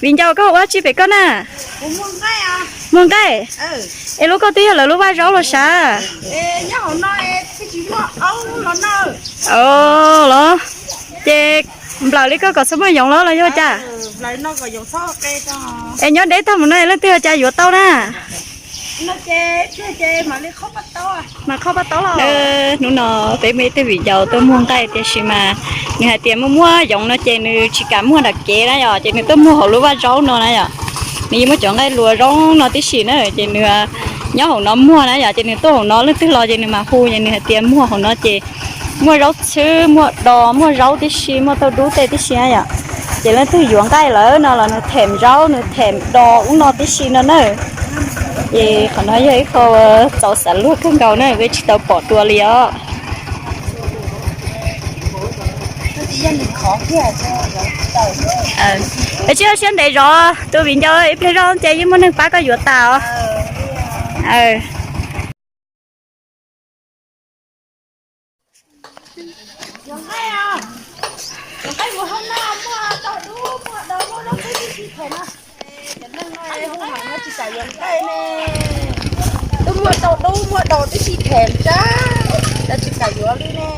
Viv ncaus, koj ua dab tsi pem koj na? Muag nqaij. Es lub koj twb yog lawv lub vaj zaub los sav? Os, los ces nplawm li koj kom txhob muaj yoov los los yog cas? Es nyob deb tag mus no leej twg ua cas yuav tau na? Hnub no peb muaj ib tug viv ncaus tuaj muag nqaij, tiam sis mas nws hais tias muaj muaj yoov no ces nws tsis kam muag nram kev na yom, ces nws tuaj muag hauv lub vaj zaub no na yom. Nws yeej muab cov nqaij luas zoo no tib si na, ces nws nyob hauv no muag na yom, ces nws tuaj hauv no leej twg los ces nws mam hu, ces nws hais tias muag hauv no ces muaj zaub txhwb, muaj dos, muaj zaub tib si, muaj tauj dub tej tib si na yom. Ces leej twg yuav nqaij lawm no los nws them zaub, nws them dos ub no tib si no na. Ces qhov no yog ib qho txaus xav luag kawg nkaus na, peb tsis tau pom dua li os. Tsis ua siab ntev zov tus viv ncaus, ib pliag zoj ces yeej muaj neeg pab koj yuav tas os. Twb muaj tau dub muaj dos tib si them tsa, tsis kam yuav li ne.